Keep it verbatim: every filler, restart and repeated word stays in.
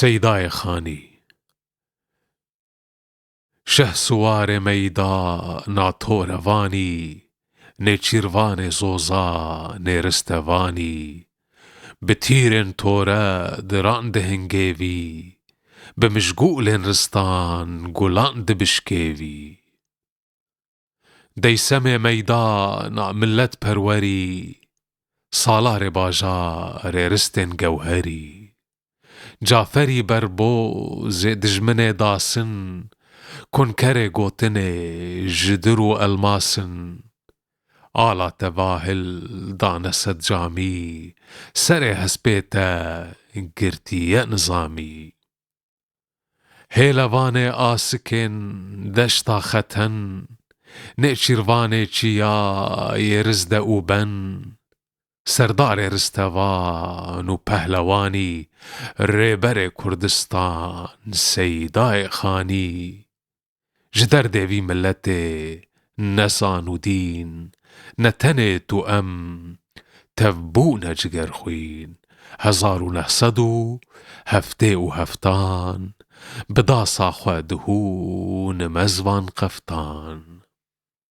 Seydayê Xanî. Şehsuwarê meyda na torevanî, nêçîrvanê zoza nêristevanî, bi tîrên tore diran di hingêvî, bi mijgûlên ristan gulan dibişkêvî. Deysemê meyda na milletperwerî, salarê bajarê ristên gewherî. Caferî berbo zê dijminê dasin, kunkerê gotinê ji dir û elmasin. Ala te vahil dane sed camî, serê hespê te girtiye nizamî. Hêlevanê asikên deşta xeten, nêçîrvanê çiya yê rizde û ben, serdarê ristevan û pehlewanî, rêberê Kurdistan Seydayê Xanî. Ji derdê vî miletê ne zan û dîn, ne tenê tu em, tev bûne cigerxwîn. Hezar û neh sed û heftê û heftan, bi dasa xwe dihûn mezvan qeftan.